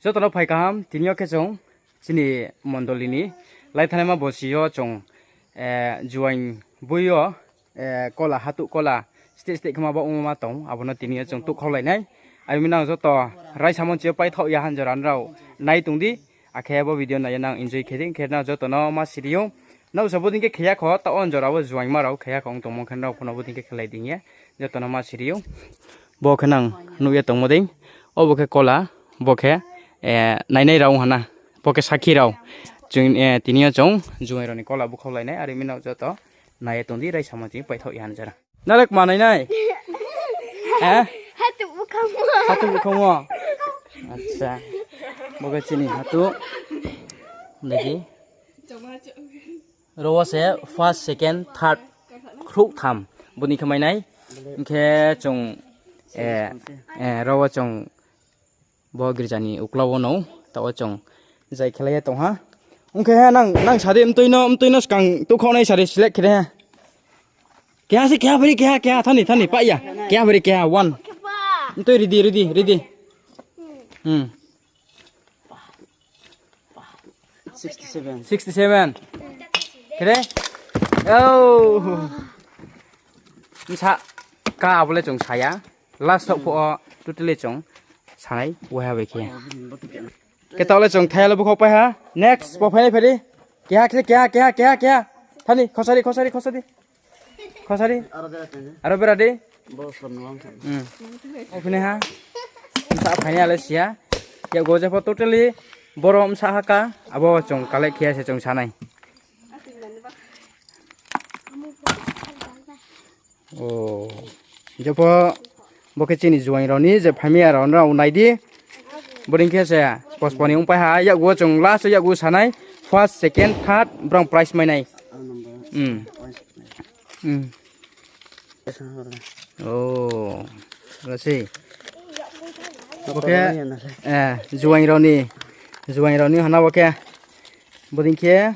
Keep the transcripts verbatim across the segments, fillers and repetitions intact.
Joto no phai kaham, tini yo khe chung chini mondoli ni laithanaima bosi yo chung, eh, juaing boi yo, eh, kola, hatuh kola, steh steh khe ma baoh ongma tong, abo no tini yo chung tuh khaulai nai. Are mi nang joto raisa monchi yo paithaoh ya hanjora nrao nai tong di, akhe bo video nai ye nang enjoy khe di, khe nang joto no ma siri ou. Nrao sa bodei khe khe ya kho, taoh wo jora wo juaingma rao khe ya kho ong tongmo khe nrao pho no bodei khe khelai di hing ye joto no ma siri ou. Bo khe nang nuh ye tongmo dei. Obo khe kola, bo khe, eh, nainai rao ong ha na. Bo khe sakhi rao. Chung, eh, tini yo chung juaing rao ni kola bukhaulai nai, are mi nrao joto nai ye tong di, raisa monchi paithaoh ya hanjora. Nang le kma nainai? Eh? Hatuh bukhaomo. Hatuh bukhaomo? Acha. Bo khe chini hatuh. Nai di. Ro wo se first, second, third, khrouh tham. Boni khe mai nai. Hing khe chung, eh, eh, ro wo chung bo girja ni uklau wo no, taoh wo chung jai khelai ye tong ha. Ong khe ha nang, nang sa di, mtui no, mtui no skang tukhouh nai sa di, select khe di ha. Keha se, keha phai di, keha, keha, thani, thani, pah ya. Keha phai di, keha, one. Mtui ready, ready, ready. Hmm. Sixty seven. Sixty seven. Khe de? Oh. Bsa ka abo le chung sa ya. Last taoh pho totally chung sanai, waiha bai khe. Khe taoh le chung thaiha le bukhau pai ha. Next, bo phainai phai di. Keha, keha, keha, keha, keha. Thani, khosari, khosari, khosari. Khosari. Aro bera di. Hmm. O phainai ha. Bsa phainai ale siya. Yakgo jepho totally boro bsa ha ka. Abo chung collect khe ya se chung sanai. O. Jepho bo khe chini juaing rao ni je phaimai ya rao nrao nai di. Bodei khe se postpone ong pai ha, yakgu wo chung last yakgu sanai, first, second, third, brao prize mai nai. Hmm. Hmm. O, ro sei. Bo khe, eh, juaing rao ni, juaing rao ni hana bo khe. Bodei khe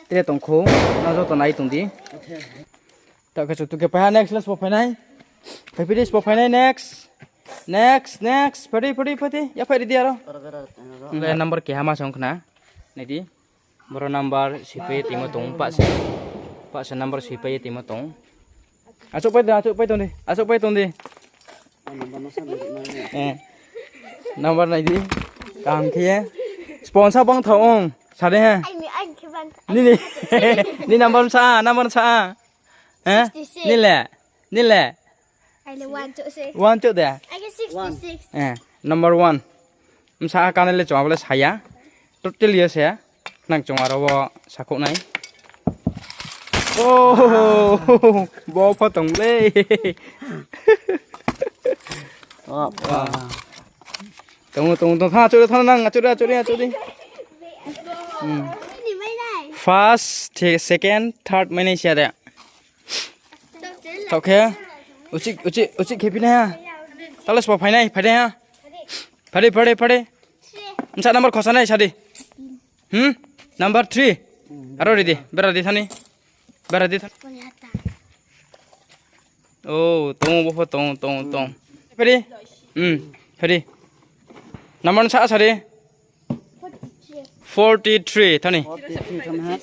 tre tongkhou, nrao joto nai tong di. Taoh khe chutu khe paiha, next, last bo phainai. Phaiphi di, bo phainai, next. Next, next. Phadi, phadi, phadi. Ya phai di aro. Le number keha ma song khna. Nai di. Boro number sipai ye timo tong, pahsa. Pahsa number sipai ye timo tong. Achouh pai tong, achouh pai tong di. Achouh pai tong di. Eh. Number nai di. Kaham khe ye. Sponsor bang thao ong. Sa de ha. Nini, ni number sa, number sa. Eh? Sixty six. Ni le? Ni le? Ai le one chouh se. One chouh de? Ai khe sixty six. Eh, number one. Bsa ha ka nai le chung abo le sa ya. Totally yo se. Nang chung aro wo sakhouh nai. Oh, bo pho tong le. Tong, tong, tong, tha, achouh di, tha, nang, achouh di, achouh di, achouh di. Hmm. First, the-, second, third, mai nai siya de. Taoh khe, uchih, uchih, uchih khe phi nai ha. Taoh le sbo phainai, phainai ha. Phadi, phadi, phadi. Bsa number khosa nai, sa di. Hmm? Number three. Aro ready, bera di thani. Bera di thani. Oh, tong, bo pho tong, tong, tong. Phadi? Hmm, phadi. Number sa, sa di. Forty three, thani. Forty three thani ha.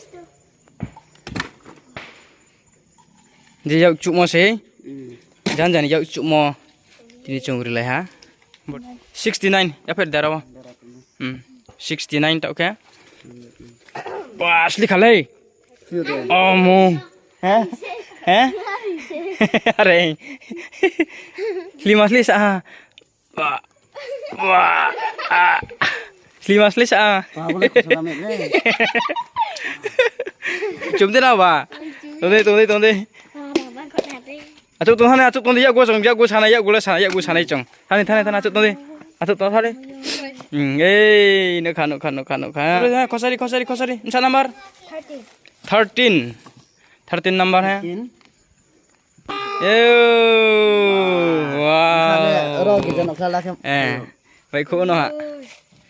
Je yak chuhmo sei. Hmm. Jan jan yak chuhmo. Tini chung rilai ha. Sixty nine, ya pher dara wo. Hmm. Sixty nine taoh khe. Ba, sli khalai. Omo. He? He? Are. Slima sli sa ha. Ba. Ba. Ah. Slima sli sa ha. Ba, bo le khosora me le. Chum de na ba. Tong de, tong de, tong de. Achouh tong thani, achouh tong di, yakgu chung, yakgu sanai, yakgu le sanai, yakgu sanai chung. Thani, thani, thani, achouh tong di. Achouh tong thani. Hmm, ei, nukha, nukha, nukha, nukha. Khosari, khosari, khosari. Bsa number? Thirteen. Thirteen. Thirteen number ha? Thirteen. Ew, wow. Ro, kisa nukha la khe. Eh. Bai khu no ha.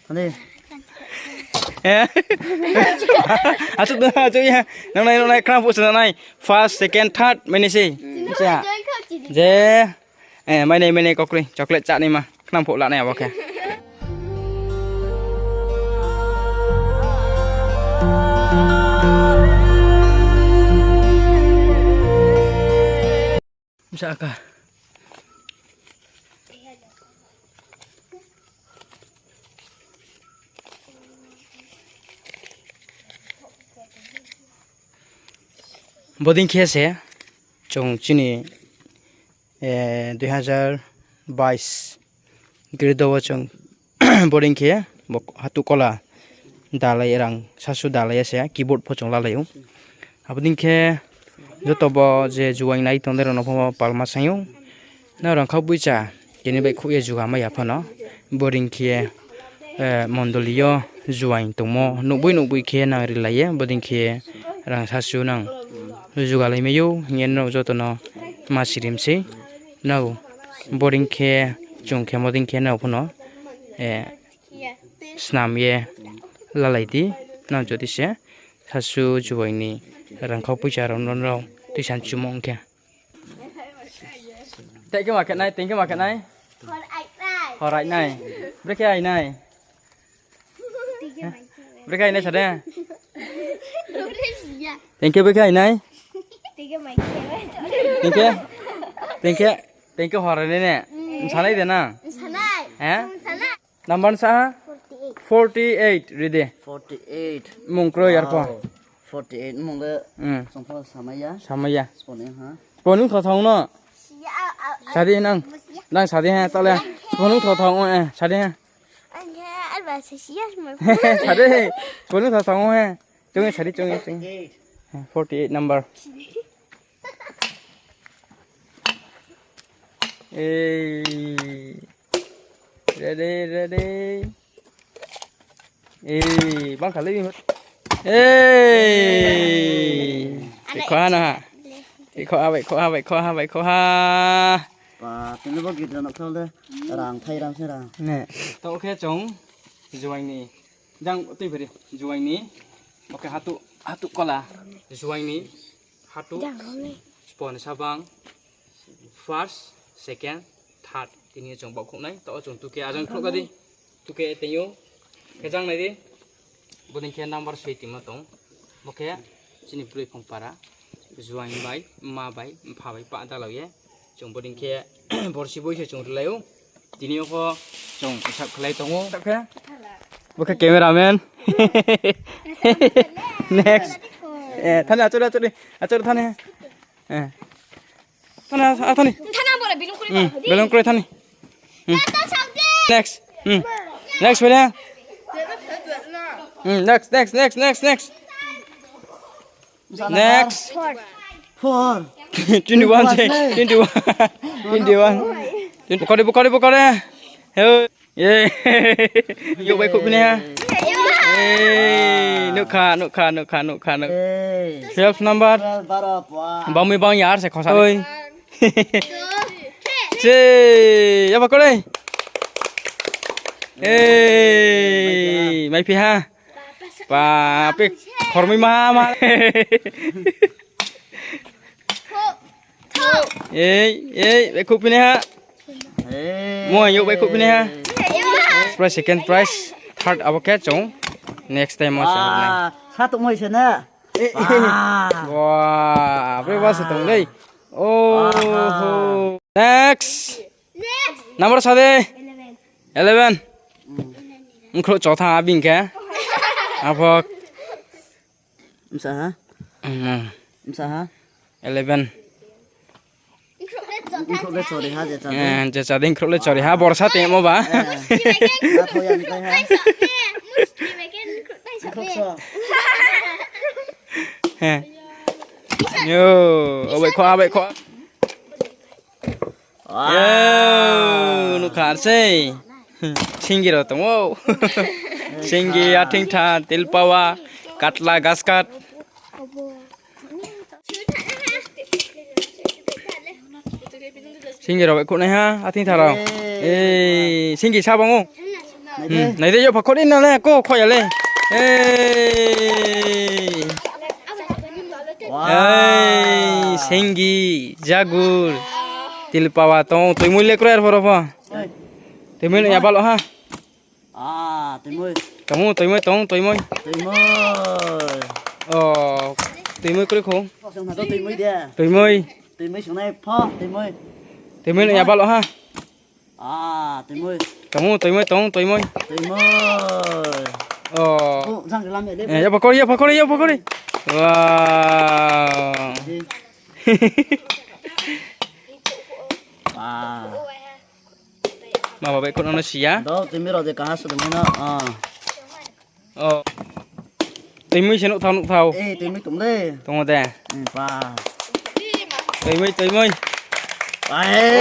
Ani. Eh? Achouh tong, achouh ya. Nang nai, nang nai, khnang phuh se nang nai. First, second, third, mai nai sei. Bsa. Je. Eh, mai nai, mai nai, kokroi. Chocolate chá nai ma. Khnang phuh la nai abo khe. Bsa ka. Bodei khe se chung chini, eh, dui hazar bais girdo wo chung bodei khe bo hatuh kola dalai rang sasu dalai ya se keyboard pho chung lalai ou. Abo dei khe joto bo je juaing nai tongdei rao no pho palma saing ou. Nrao rangkhau poicha tini baihkhouh ye juga mai ya phano. Bodei khe, eh, mondoli yo juaing tongmo nuhboi nuhboi khe nang rilai ye, bodei khe rang sasu nang jugalai mai ou hing ye nrao joto no ma sirim sei. Nrao bodei khe chung khe modei khe nrao phano, eh, snam ye lalai di, nang jodi se sasu juaing ni rangkhau poicha rao no nrao tuisan chumo ong khe. Tei khe ma khe nai, tei khe ma khe nai. Horai nai. Brekhe ai nai. Brekhe ai nai sa de. Tei khe brekhe ai nai. Tei khe, tei khe, tei khe horai nai ne. Nsanai de na. He? Number sa ha? Forty eight, ready. Forty eight. Mung kroi arpho. Forty eight mung le. Hmm. Chungpho samai ya. Samai ya. Sponing ha. Sponing tho thang no. Sadi nang. Nang sadi ha, tale. Sponing tho thang o, eh, sadi ha. Sadi. Sponing tho thang o he. Chungi sadi, chungi, chungi. Forty eight number. Ei. Ready, ready. Ei, bang kha le bini. Ei. Baihkhouh ha na ha. Baihkhouh ha, baihkhouh ha, baihkhouh ha, baihkhouh ha. Pa, tini bo gidra no khau le. Rang thai rang se rang. Ne. Taoh khe chung juaing ni. Jang tui phari. Juaing ni. Bo khe hatuh, hatuh kola. Juaing ni. Hatuh, spon sabang, first, second, third, tini chung baohkhouh nai, taoh chung tuke ajang khrouh ka di, tuke tei ou, khe jang nai di, bodei khe number soi tingma tong, bo khe chini broi phung para, juaing bai, mma bai, mpha bai, pah dalao ye, chung bodei khe borsi boi se chung rilai ou. Tini yo pho chung hisab khlai tong ou. Hisab khe. Bo khe cameraman. Next. Eh, thani achor, achor, achor thani. Eh. Thani, ah, thani. Thani bo le belong kuri. Hmm, belong kuri thani. Hmm. Next. Hmm. Next, bole. Hmm, next, next, next, next, next. Next. Four. Twenty-one, twenty-one. Twenty-one. Bokore, bokore, bokore. Hey. Yay. Yauh bai khouh pini ha. Hey, nukha, nukha, nukha, nukha, nuk. Hey. Twelve number. Twelve, baro, pua. Bangmi bang yar se khosa. Oi. Che, yaba kore. Hey, maiphi ha. Ba, pe, khormoi ma, ma. Ei, ei, baihkhouh pini ha. Mo, yauh baihkhouh pini ha. First prize, second prize, third abo khe chung next time mo se. Sa tongmoi se na. Wah, bre ba se tong dei. Oh, next. Number sa de. Eleven. Nkhrouh chotha bing khe. Aphok. Msa ha? Msa ha? Eleven. Nkhrouh le chori ha, je chade. Eh, je chade nkhrouh le chori ha, borsa tengmo ba. Eh. Nkhrouh so. He. Yo, abai kho, abai kho. Wow. Yo, nukha sei. Singi rao tong ou. Singi, athing tha, tilpawa, katla, ghas kat. Singi rao baihkhouh nai ha, athing tha rao. Ei, singi sa bang ou. Nai de. Hmm, nai de, yo pha khori na le, ko khoya le. Ei. Wow. Ei, singi, jagur, tilpawa tong, tuimui le kroi ar pho ro pho. Tuimui no ya balo ha. Ah, toimoi. Tong ou, toimoi, tong ou, toimoi. Toimoi. O, toimoi kroi kho. Pho sung na to toimoi de. Toimoi. Toimoi sung nai pho, toimoi. Toimoi no ya balo ha. Ah, toimoi. Tong ou, toimoi, tong ou, toimoi. Toimoi. O. Pho jang lam le. Eh, ya pakori, ya pakori, ya pakori. Wow. Di. Wow. Ma ba bai khon no siya. Do, toimoi rao de kaha su toimoi no. Ah. O. Toimoi se nuh thao, nuh thao. Eh, toimoi tong le. Tong ou de. Hmm, pa. Toimoi, toimoi. Pa, eh.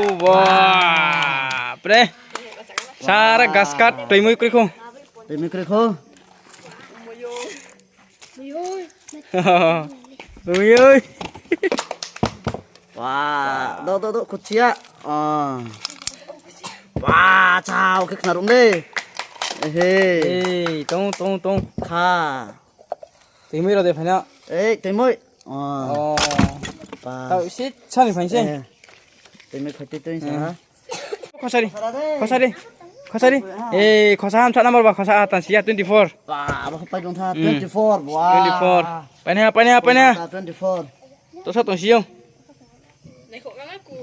O, ba. Pre. Sara gaskat, toimoi kroi kho. Toimoi kroi kho. Ui, ui. Wa, do, do, do, kuchia. Ah. Wa, chao, khe khna rum le. Ehe. Ei, tong, tong, tong. Kha. Toimoi rao de phaina. Ei, toimoi. Ah. O. Pa. Tao si chani phain se. Eh. Toimoi phaitei tong sa ha. Khosari, khosari, khosari. Eh, khosa ham sa number ba, khosa ha, tan siya twenty four. Ba, abo kho pai dong tha, hmm. Twenty four, ba. Twenty four. Paina, paina, paina. Twenty four. To sa tong si yo.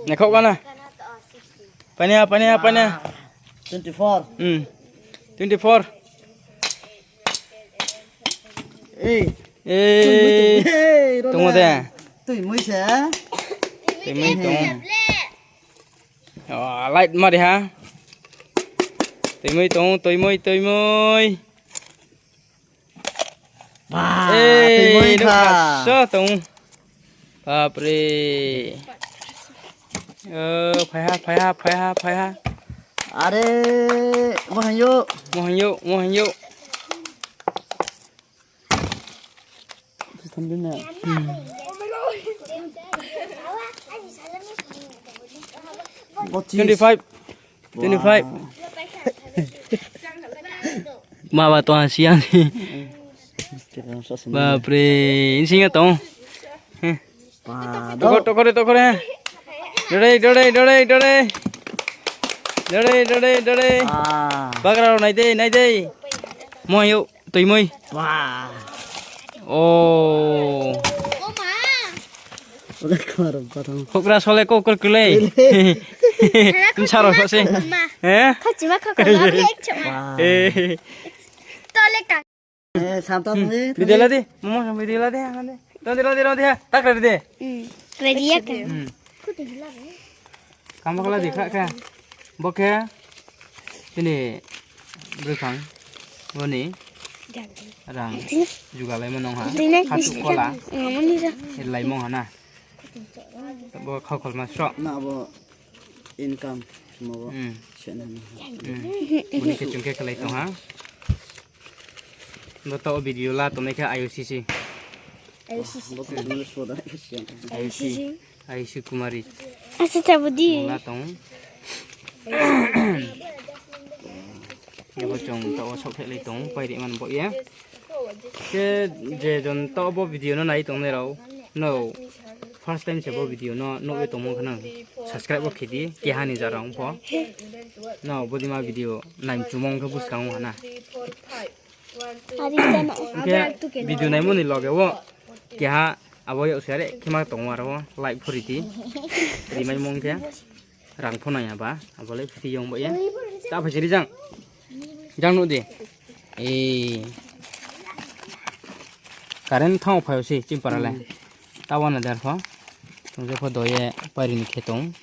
Naikho gana. Paina, paina, paina. Twenty four. Hmm. Twenty four. Eh. Eh. Tong ou de. Toimoi se. Toimoi tong. O, light mari ha. Toimoi tong, toimoi, toimoi. Ba, eh, toimoi kha. Sa tong. Bapre. O, phai ha, phai ha, phai ha, phai ha. Are, mo hang yo. Mo hang yo, mo hang yo. Twenty five. Twenty five. Ma ba tong ha siya ni. Bapre, insing ya tong. Tokore, tokore, tokore. Dore, dore, dore, dore. Dore, dore, dore. Bagra rao nai de, nai de. Mo yo. Toimoi. Wa. O. Houhgra sole ko kor kle. Nsaro sase. Eh? Wa. Eh. Video la di. Momo video la di. Rodi, rodi, rodi ha. Tak rodi. Ready ya ka. Kama kala di kha kha. Bo khe chini bwkhang boni rang jugalaimo nong ha. Khatu kola. Laimo ha na. Bo khakholma sroh. Na bo income mo bo. Boni khe chung khe khlai tong ha. Bo to video la tongnai khe I O C C. I O C C. Bo khe I O C. Ayushi Kumari. Asa tabo di. Mula tong. Abo chung tao sok phehlai tong, pairi man bo ye. Khe je jon tao bo video no nai tongnai rao, no first time se bo video no nuh ye tongmo khe nang subscribe bo khe di, keha ni jara ong pho. No bodima video nai mchumong khe buskang ong ha na. Ari jana. Hingkhe video naimo ni loge wo keha abo yag se are khe ma tong ou aro wo like pho ri di. Rimai mung khe rang pho nai ya ba, abo le free yong bo ye. Ta phai se ri jang. Jang nuh di. Ei. Current thang phai o se chini para le. Ta wana der pho. Chung je pho do ye pairi ni khe tong.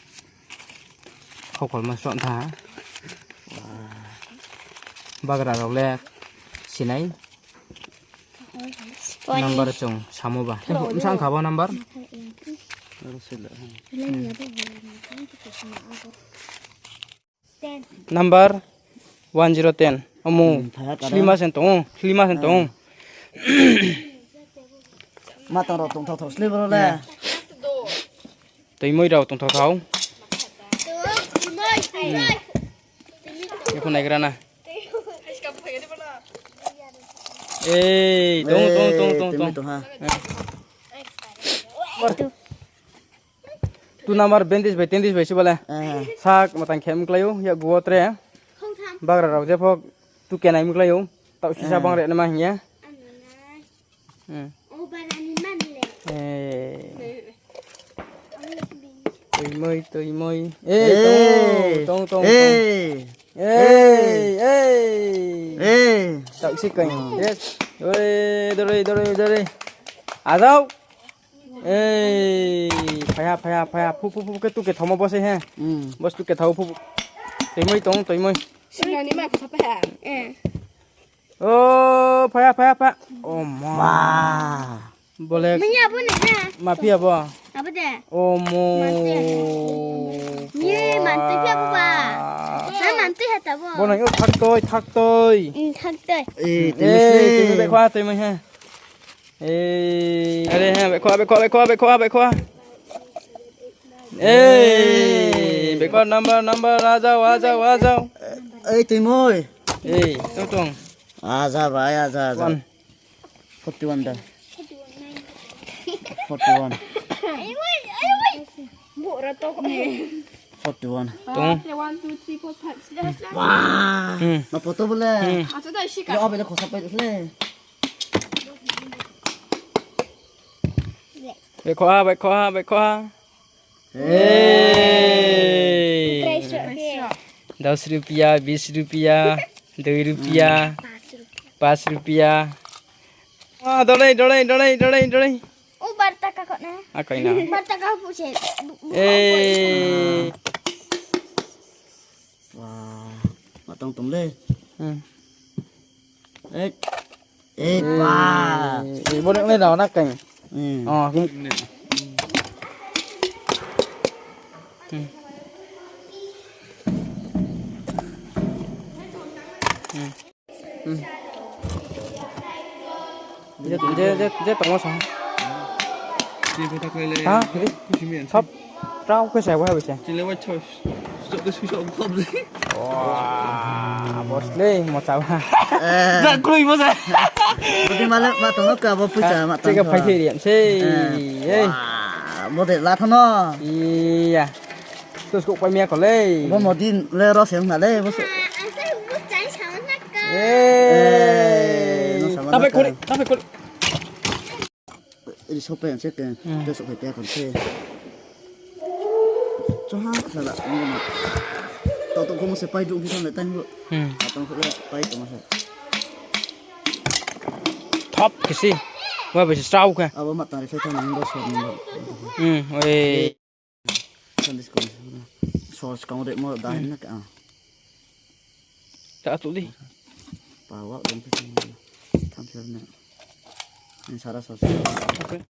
Khokol ma sroh tha. Bagra rao le sinai. Number chung samo ba. Bsa kha bo number? Number one zero ten. Omo. Hmm, phai ha ka da. Slima sen tong ou, slima sen tong ou. Ma tang rao tongthao thao sle boro le. Toimoi rao tongthao thao. Eko naigra na. Ei, tong, tong, tong, tong, tong. Two number bandage bai tendage bai se bale. Sak matang khe mklai ou, yak guo tre. Bagra rao je pho tuke nai muklai ou. Taoh sisa bang re nama hing ya. Hmm. Eh. Toimoi, toimoi. Eh, tong, tong, tong, tong. Eh. Eh, eh. Eh. Taoh si koi. Yes. Oi, doroi, doroi, doroi. Ajao. Ei, phaiha, phaiha, phaiha, phu, phu, phu, khe tuke thamo bo se he. Hmm. Bo se tuke thao phu, phu. Toimoi tong, toimoi. Sinani ma khe sapai ha. Eh. O, phaiha, phaiha, phaiha. O ma. Ba. Bole. Manya bo ni ha. Ma phi abo. Abo de. O mo. Mantui ha. Ye, mantui phi abo ba. Ha, mantui ha tabo. Bo nai o thaktoi, thaktoi. Hmm, thaktoi. Eh, eh, toimoi se. Toimoi bai kho ha, toimoi ha. Ei, are ha, bai kho, bai kho, bai kho, bai kho, bai kho. Ei, bai kho, number, number, ajao, ajao, ajao. Ei, toimoi. Ei, tong tong. Aja bai, aja, aja. One. Forty one da. Forty one. Forty one. Tong. One, two, three, four, five, six. Wah. Hmm. Ma poto bole. Hmm. Acha dai sika. Yo, abele khosa pai le. Bai kho ha, bai kho ha, bai kho ha. Hey. Price rupiah. Dos rupiah, bis rupiah, dui rupiah, pas rupiah. Ah, dolai, dolai, dolai, dolai, dolai. O bar taka kho na. Ah, koi na. Bar taka phu se. Eh. Wah, ma tong tong le. Hmm. Eh. Eh, ba. Eh, bo ni le na na kai. Hmm. Oh, hmm. Hmm. Hmm. Hmm. Je, je, je, je tongmo sa. Tini kotha khlai le. Ha? Khusi mi answer. Sab rao khe sa wa bai se. Chile wa chos. Stop the switch off club le. Wah, boss le, mo sa wa. Eh. Ja kroi mo sa. Budi male ma tong ka bo puisa ma tong. Chika phai thei riam se. Eh. Wah, bo de la thano. Iya. Tus ko pai mia ko le. Bo mo din le ro se na le bo. Eh. Tapai kore, tapai kore. Ri so pai ang se ke. Hmm. Te so pai pe kon se. Cho ha sa la. Tau tau ko mo se pai du ki sa le tang lu. Hmm. Tau ko le pai to mo se. Thop kisi. Wa bai se strau ke. Abo ma tang ri se tang nang do so nang do. Hmm, oi. Sunday school. Source kong re mo da na ka. Ta tu di. Pa wa dong pe. Tham ser na. Ni sara source.